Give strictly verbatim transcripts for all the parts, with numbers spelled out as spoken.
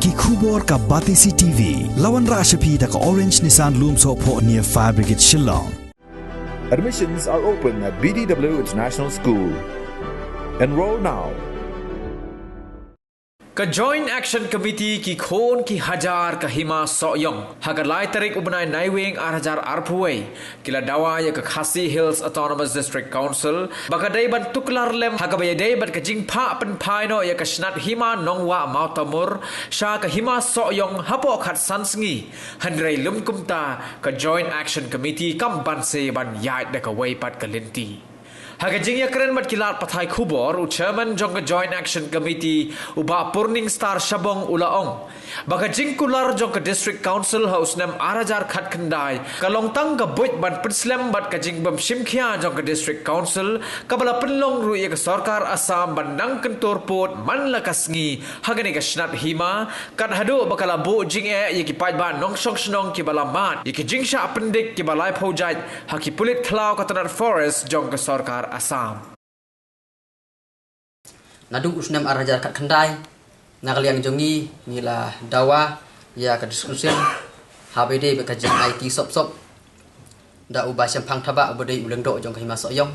Ki khubor ka Batesi T V. La wanrah sha phi da ka Orange Nissan Lumsohphoh near Fire Brigade Shillong. Admissions are open at B D W International School. Enroll now. Ka Joint Action Committee ki khun ki hajar ka Hima Sohiong ha ka lai tarik u bnai Naiwieng ar hajar arphew wei ki la dawa ïa ka Khasi Hills Autonomous District Council ba ka dei ban tuklar lem ha kaba ïadei bad ka jingphah pynphai noh ïa ka shnat hima Nongwah Mawtamur sha ka Hima Sohiong hapoh khatsan sngi. Hynrei lym kumta, ka Joint Action Committee kam banse ban ïaid da kawei pat ka lynti. Ha ka jingïakren bad ki lad pathai khubor, u Chairman jong ka Joint Action Committee, u Bah Purning Star Shabong, u la ong ba ka jingkular jong ka District Council ha u snem ar hajar khatkhyndai ka long tang ka buit ban pynslem bad ka jingbym shim khia jong ka District Council kaba la pynlong ruh ïa ka sorkar Assam ban nang kyntur pud man la ka sngi ha kane ka shnat hima, kat haduh ba ka la buh jingeh ïa ki paidbah nongshong shnong kiba la mad ïa ki jingshah pyndik kiba laiphew jait ha ki pulit khlaw ka tnat Forest jong ka sorkar Assam. Naduh u snem ar hajar khatkhyndai, na ka liang jong ngi ngi la dawa ïa ka District Council ha ba ïadei bad ka jingaiti sop sop da u Bah Shemphang Thabah uba dei u lyngdoh jong ka Hima Sohiong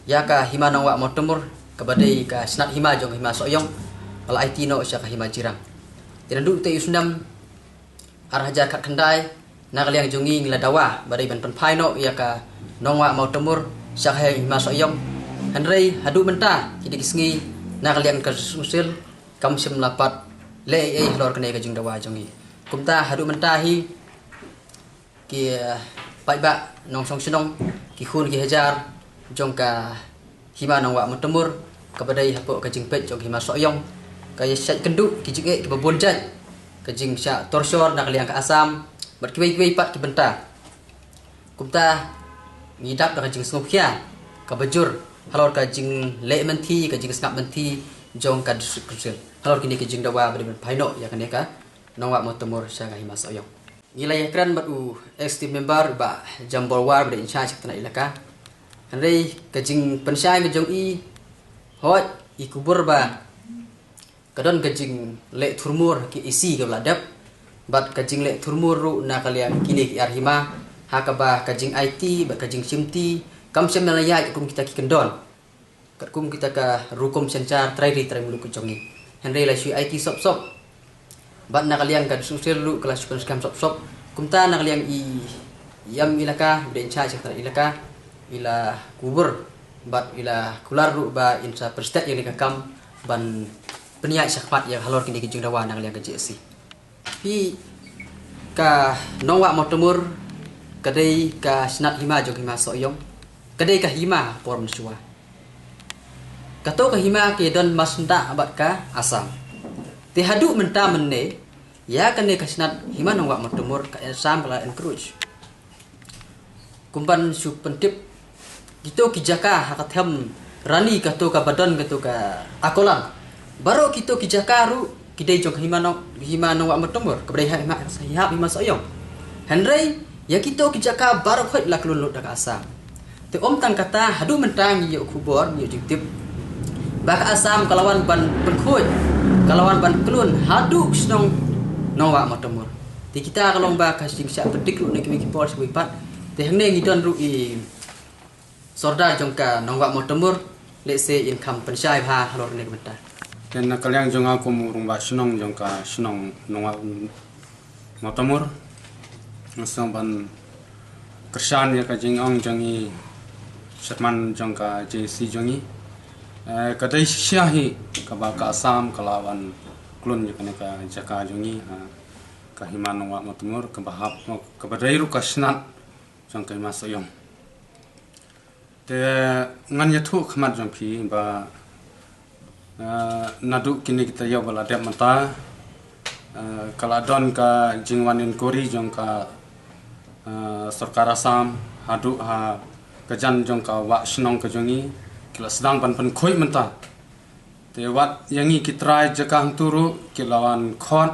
ïa ka hima Nongwah Mawtamur kaba dei ka shnat hima jong ka Hima Sohiong, ka la aiti noh sha ka hima Jirang. Te naduh te u snem ar hajar khatkhyndai, na ka liang jong ngi ngi la dawa ba dei ban pynphai noh ïa ka Nongwah Mawtamur sha ka Hima Sohiong. Hynrei haduh mynta, kine ki sngi, na ka liang ka District Council kam shym la pat leh ei ei halor kane ka jingdawa jong ngi. Kumta haduh mynta hi ki, eh, paidbah nongshong shnong, ki khun ki hajar jong ka hima Nongwah Mawtamur kaba dei hapoh ka jingpeit jong ka Hima Sohiong, ka ïa shait kynduh ki jingeh kiba bun jait, ka jingshah torshor na ka liang ka Assam bad kiwei kiwei pat ki bynta. Kumta ngi dap da ka jingsngewkhia kaba jur halor ka jingleh mynthi, ka jingsngap mynthi jong ka District Council halor kine ki jingdawa ba dei ban phai noh ïa kane ka Nongwah Mawtamur sha ka Hima Sohiong. Ngi la ïakren bad u Executive Member Bah Jambor War ba dei in charge ka tnat elaka. Hynrei ka jingpynshai ka jong i, hooid, i kubur ba ka don ka jingleh thurmur ki isi kaba la dep bad ka jingleh thurmur ruh na ka liang kine ki ar hima, ha kaba ka jingaiti bad ka jingshimti kam shym la ïaid kum kita ki kyndon. Katkum kita ka rukom synshar trai ri trai muluk ka jong ngi. Hynrei la shu aiti sop sop. Bad na ka liang ka District Council ruh ka la shu pynskhem sop sop. Kumta na ka liang i ïam elaka, ba dei in charge ka tnat elaka, i la kubur bad i la kular ruh ba in sa pynstet ïa kane ka kam ban pynïaid shakhmat ïa halor kine ki jingdawa na ka liang ka J S C. Phi, ka Nongwah Mawtamur ka dei ka shnat hima jong ka Hima Sohiong, ka dei ka hima por mynshuwa. Kato ka hima ka ïadon masnda bad ka Assam. Te haduh mynta mynne, ïa kane ka shnat hima Nongwah Mawtamur ka Assam ka la encroach. Kumban shu pyntip kito ki jaka ha ka them Rani, kato ka Badon, kato ka Akolan. Baroh kito ki jaka ruh ki dei jong ka hima Nong, hima Nongwah Mawtamur, kaba dei ha hima, ha hima Sohiong. Hynrei ïa kito ki jaka baroh khoit la klun lut da ka Assam. Te ym tang kata, haduh mynta ngi ïoh khubor, ngi ïoh jingtip ba ka Assam ka la wan ban pynkhuid, ka la wan ban klun haduh ka shnong Nongwah Mawtamur. Te kita ka long ba ka jingshah pyndik ruh na kiwei ki por sha kiwei pat. Te hangne ngi don ruh i sordar jong ka Nongwah Mawtamur, lehse in kham pynshai bha halor kane ka bynta. Te na ka liang jong nga kum u rangbah shnong jong ka shnong Nongwah Mawtamur, nga sngewbha ban kyrshan ïa ka jingong jong i chairman jong ka J S C jong i. Eh, ka dei shisha hi kaba ka Assam ka la wan klun ïa kane ka jaka jong i, ha ka hima Nongwah Mawtamur, kaba hap, kaba dei ruh ka shnat jong ka Hima Sohiong. Te ngan ïathuh khmat jong phi ba, eh, naduh kine ki taïew ba la dep mynta, eh, ka la don ka jingwan inquiry jong ka, eh, sorkar Assam haduh ha ka jan jong ka wah shnong ka jong i, ki la sdang ban pynkhuid mynta. Te wat ïa ngi ki trai jaka hangtu ruh ki la wan khot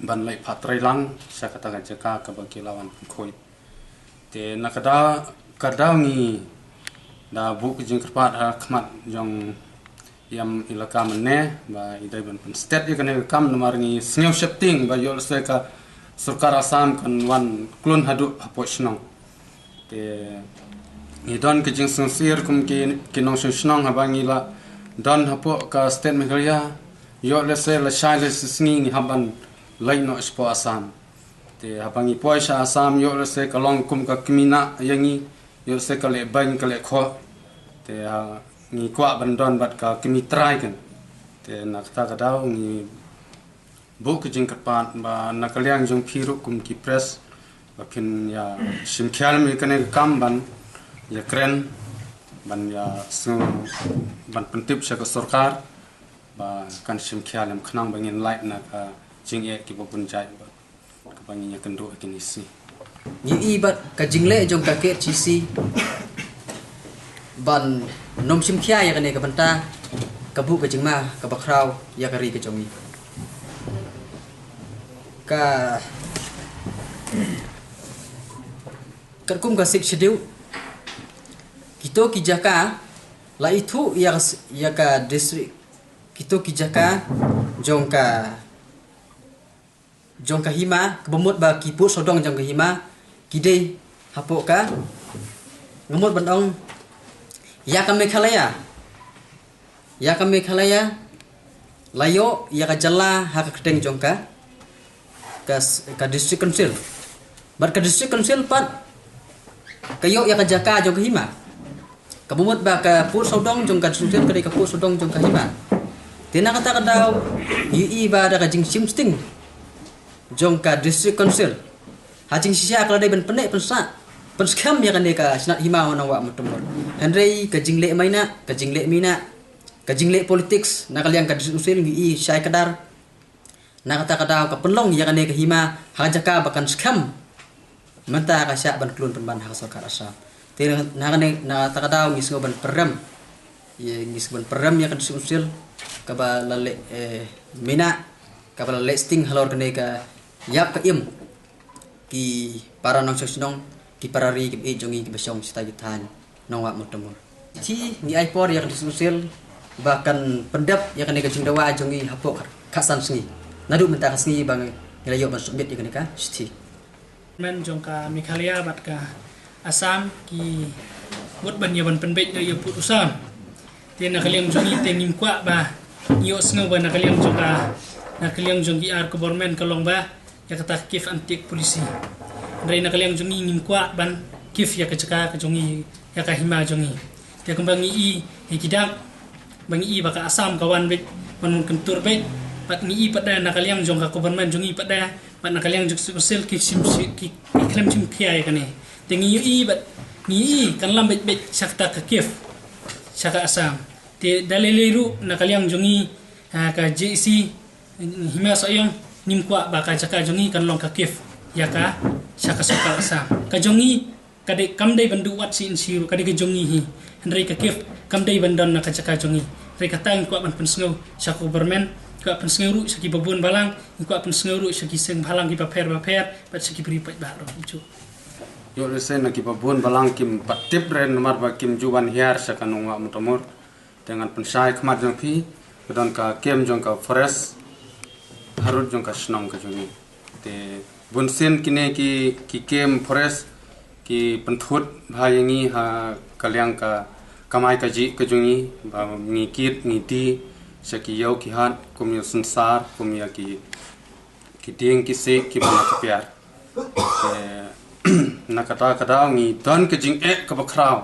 ban leit pat trai lang sha kata ka jaka kaba ki la wan pynkhuid. Te na ka daw, ka daw ngi da buh ka jingkyrpad ha khmat jong Ïam ilaka mynne ba i dei ban pynstet ïa kane ka kam namar ngi sngew sheptieng ba ïoh lehse ka sorkar Assam kan wan klun haduh hapoh shnong. Te ngi don ka jingsngewsih kum ki, ki nongshong shnong haba ngi la don hapoh ka state Meghalaya, ïoh lehse la shai lehse sngi ngi hap ban leit noh shapoh Assam. Te haba ngi poi sha Assam ïoh lehse ka long kum ka kmie na ïa ngi, ïoh lehse ka leh beiñ ka leh khoh. Te ha ngi kwah ban don bad ka kmie trai kan. Te na kata ka daw ngi buh ka jingkyrpad ba na ka liang jong phi ruh kum ki press ba phin ïa shim khia lem ïa kane ka kam ban ïa kren ban ïa sngew ban pyntip sha ka sorkar ba kan shim khia lem khnang ba ngin lait na ka jingeh kiba bun jait ba kaba ngin ïa kynduh ha kine shi. Ngi i bad ka jingleh jong ka K H C ban nym shim khia ïa kane ka bynta ka buh ka jingma kaba khraw ïa ka ri ka jong ngi. Ka katkum ka Sixth Schedule kito ki jaka la ithuh ïa ka s-, ïa ka district, kito ki jaka jong ka jong ka hima, kaba mut ba ki pud sawdong jong ka hima ki dei hapoh ka, nga mut ban ong ïa ka Meghalaya, ïa ka Meghalaya la ïoh ïa ka jylla ha ka kyrteng jong ka, ka s-, ka District Council. Bad ka District Council pat ka ïoh ïa ka jaka jong ka hima. Kaba mut ba ka pud sawdong jong ka District Council ka dei ka pud sawdong jong ka hima. Te na kata ka daw ngi i ba da ka jingshim sting jong ka District Council, ha jingshisha ka la dei ban pynneh pynsah pynskhem ïa kane ka shnat hima Nongwah Mawtymor. Hynrei ka jingleh mynta, ka jingleh mynta, ka jingleh politics na ka liang ka District Council ngi i shai kdar. Na kata ka daw ka pynlong ïa kane ka hima ha ka jaka ba kan skhem. Mynta ka shah ban klun pynban ha ka sorkar Assam. Te na kane, na kata ka daw ngi sngew ban pyrem. Ïa, ngi sngew ban pyrem ïa ka District Council kaba la leh, eh, mynta, kaba la leh sting halor kane ka ïap ka im ki para nongshong shnong, ki para ri, ki baieit jong ngi kiba shong shata ki thaiñ Nongwah Mawtymor. Te ngi ai por ïa ka District Council ba kan pyndep ïa kane ka jingdawa jong ngi hapoh ka, ka san sngi. Naduh mynta ka sngi ba ngi la ïoh ban submit ïa kane ka shithi. Men jong ka Meghalaya bad ka Assam ki mut ban ïa ban pynbeit ïa pud u sam. Te na ka liang jong ngi te ngim kwah ba ngi ïohsngew ba na ka liang jong ka, na ka liang jong ki ar government ka long ba ïa kata ka give and take policy. Hynrei na ka liang jong ngi ngim kwah ban give ïa ka jaka ka jong ngi, ïa ka hima jong ngi. Te kumba ngi i, i ki dak ba ngi i ba ka Assam ka wan beit, ban wan kyntur beit, bad ngi i pat da na ka liang jong ka government jong ngi pat da, bad na ka liang jong ka District Council ki shim shi-, ki, ki khlem shim khia ïa kane. Te ngi i bad ngi i kan lam beit beit sha kata ka give sha ka Assam. Te da lei lei ruh na ka liang jong ngi, ha, ka J A C Hima Sohiong, ngim kwah ba ka jaka jong ngi kan long ka give ïa ka sha ka sorkar Assam. Ka jong ngi ka dei, kam dei ban duh wat shi inshi ruh, ka dei ka jong ngi hi. Hynrei ka give kam dei ban don na ka jaka jong ngi. Hynrei kata ngi kwah ban pynsngew sha ka government, kwah pynsngew ruh sha ki babun balang, ngi kwah pynsngew ruh sha ki seng balang kiba pher bapher, bad sha ki briew paidbah ruh. Ïoh lehse na ki babun balang kim pat tip re namar ba kim ju wan hiar sha ka Nongwah Mawtymor. Te ngan pynshai khmat jong phi, ka don ka kem jong ka forest harud jong ka shnong ka jong ngi. Te bunsien kine ki, ki kem forest ki pynthut bha ïa ngi ha ka liang ka kamai kajih ka jong ngi, ba ngi kit ngi die sha ki ïew ki hat, kum ïa u synsar, kum ïa ki, ki dieng ki siej kiba na ka piar. Te na kata ka daw ngi don ka jingeh kaba khraw.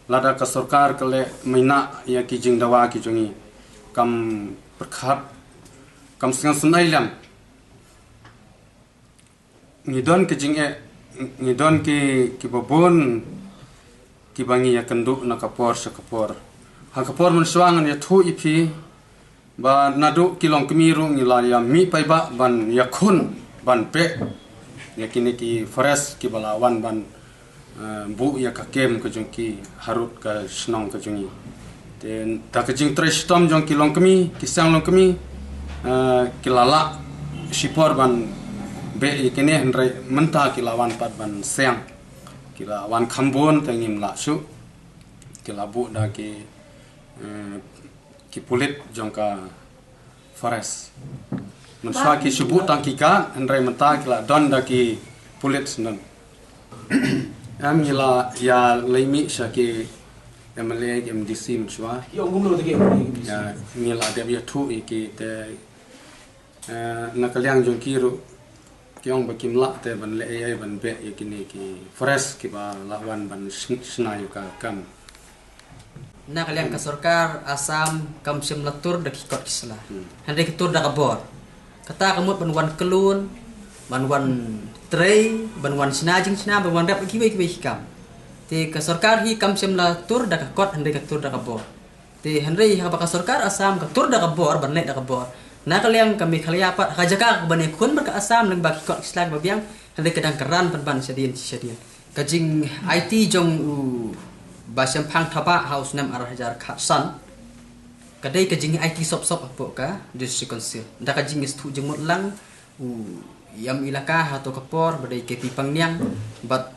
Lada ka sorkar ka leh mynta ïa ki jingdawa ki jong ngi, kam pyrkhat, kam sngewsynei lem. Ngi don ka jingeh, ngi don ki, kiba bun kiba ngi ïakynduh na ka por sha ka por. Ha ka por mynshuwa ngan ïathuh ïa phi ba naduh ki longkmie ruh ngi la ïa mih paidbah ban ïakhun, ban beh ïa kine ki forest kiba la wan ban, eh, buh ïa ka kem ka jong ki harud ka shnong ka jong ngi. Te da ka jingtrei shitom jong ki longkmie, ki seng longkmie, eh, ki la lah shipor ban beh ïa kine, hynrei mynta ki la wan pat ban seng. Ki la wan kham bun te ngim lah shuh. Ki la buh da ki, eh, ki pulit jong ka forest. Mynshuwa ki shu buh tang ki guard, hynrei mynta ki la don da ki pulit shen. Em ngi la ïa leit mih sha ki M L A, M D C mynshuwa. Ki ong kumno te ki M L A, M D C? Ïa, ngi la dep ïathuh ïa ki te, eh, na ka liang jong ki ruh ki ong ba kim lah te ban leh ei ei ban beh ïa kine ki forest kiba la wan ban shn-, shna ïa ka kam. Na ka liang ka sorkar Assam kam shym la tur da ki kot ki sla. Hmm. Hynrei ka tur da ka bor. Kata ka mut ban wan klun, ban wan trei, ban wan shna jingshna, ban wan rep kiwei kiwei ki kam. Te ka sorkar hi kam shym la tur da ka kot, hynrei ka tur da ka bor. Te hynrei haba ka sorkar Assam ka tur da ka bor, ban leh da ka bor, na ka liang ka Meghalaya pat, ha ka jaka kaba nyngkong bad ka Assam lyngba ki kot ki sla kiba biang, hynrei ka dang kren pynban shadien shadien. Ka jing-aiti jong u Bah Shemphang Thabah ha u snem ar hajar khatsan ka dei ka jing-aiti sop sop hapoh ka District Council. Da ka jingïathuh jingmut lang u E M elaka ha kato ka por, ba dei K P Pangniang bad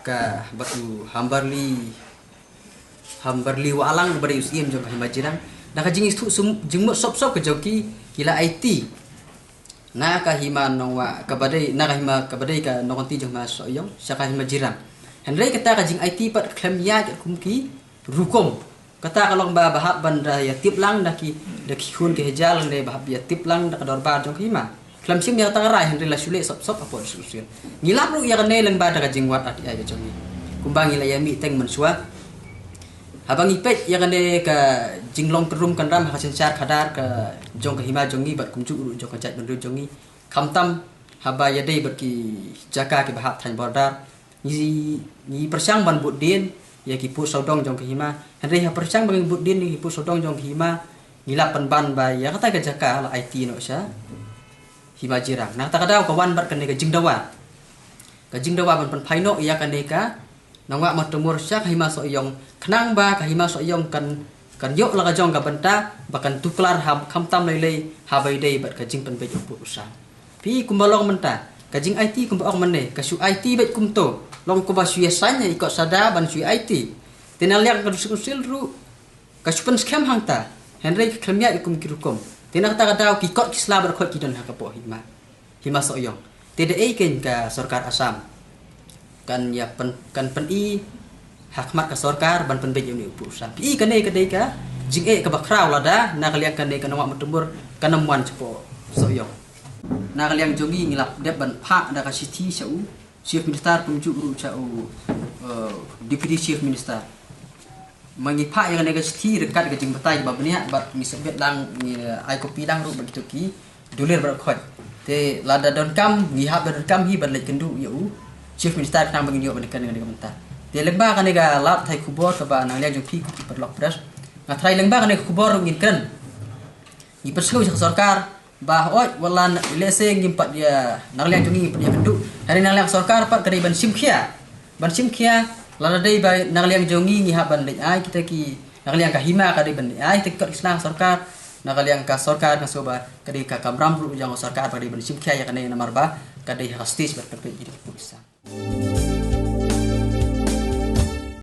ka, bad u Hamberly, Hamberly Wahlang ba dei u Siem jong ka Hima Jirang. Da ka jingïathuh sum-, jingmut sop sop ka jong ki, ki la aiti na ka Hima Nongwah kaba dei, na ka Hima kaba dei ka Nongkynti jong Hima Sohiong sha ka Hima Jirang. Hynrei kata ka jing-aiti pat khlem ïaid kum ki rukom. Kata ka long ba, ba hap ban da ïatip lang da ki, da ki khun ki hajar lane ba hap ïatip lang da ka dorbar jong ka Hima. Khlem shim ïa kata ka rai, hynrei la shu leh sop sop hapoh District Council. Ngi lap ruh ïa kane lyngba da ka jingwad R T I ka jong ngi. Kumba ngi la ïa mih teng mynshuwa, haba ngi peit ïa kane ka jinglong kynrum kynram ha ka synshar khadar ka jong ka Hima jong ngi bad kumjuh ruh jong ka jaitbynriew jong ngi, khamtam haba ïadei bad ki jaka kiba hap thaiñ border. Ngi, ngi pyrshang ban bud dien ïa ki pud sawdong jong ka Hima. Hynrei ha pyrshang ban bud dien ïa ki pud sawdong jong ka Hima, ngi la pynban ba ïa kata ka jaka la aiti noh sha Hima Jirang. Na kata ka daw ka wan bad kane ka jingdawa, ka jingdawa ban pynphai noh ïa kane ka Nongwah Mynta Mur sha ka Hima Sohiong, khnang ba ka Hima Sohiong kan, kan ïoh la ka jong ka bynta ba kan tuklar ha, khamtam lei lei haba ïadei bad ka jingpynbeit u pud u sam. Phi, kumba long mynta, ka jing-aiti kumba ong mynne, ka shu aiti beit kumto, long kumba shu ïasain ïa i kot Sadar ban shu aiti. Te na liang ka District Council ruh ka shu pynskhem hangta. Hynrei ka khlem ïaid kum ki rukom. Te na kata ka daw ki kot ki sla baroh khoit ki don ha kapoh Hima, Hima Sohiong. Te da ei kein ka sorkar Assam kan ïa pyn-, kan pyni ha khmat ka sorkar ban pynbeit ïa une u pud u sam. Phi, kane ka dei ka jingeh kaba khraw lada na ka liang kane ka Nongwah Mynta Mur kan ym wan shapoh Sohiong. Na ka liang jong ngi, ngi la dep ban phah da ka shithi sha u Chief Minister kumjuh ruh sha u, eh, Deputy Chief Minister. Ma ngi phah ïa kane ka shithi ryngkat ka jingbatai kaba bniah bad ngi submit lang, ngi, eh, ai copy lang ruh bad kito ki dulir baroh khoit. Te lada donkam, ngi hap da donkam hi ban leit kynduh ïa u Chief Minister khnang ba ngin ïoh ban ïakren ïa kane ka bynta. Te lyngba kane ka lad thai khubor kaba na ka liang jong phi ko ki paralok press, nga tharai lyngba kane ka khubor ruh ngin kren, ngi pynsngew sha ka sorkar ba hooid, wat la lehse ngim pat ïa, na ka liang jong ngi ngim pat ïakynduh, hynrei na ka liang sorkar pat ka dei ban shim khia, ban shim khia. Lada dei ba na ka liang jong ngi ngi hap ban leit ai kita ki, na ka liang ka Hima ka dei ban leit ai kita ki kot ki sla ha sorkar, na ka liang ka sorkar nga sngew ba ka dei ka kamram ruh jong ka sorkar ba ka dei ban shim khia ïa kane, namar ba ka dei ha ka stage ban pynpeit ïa ki pud ki sla.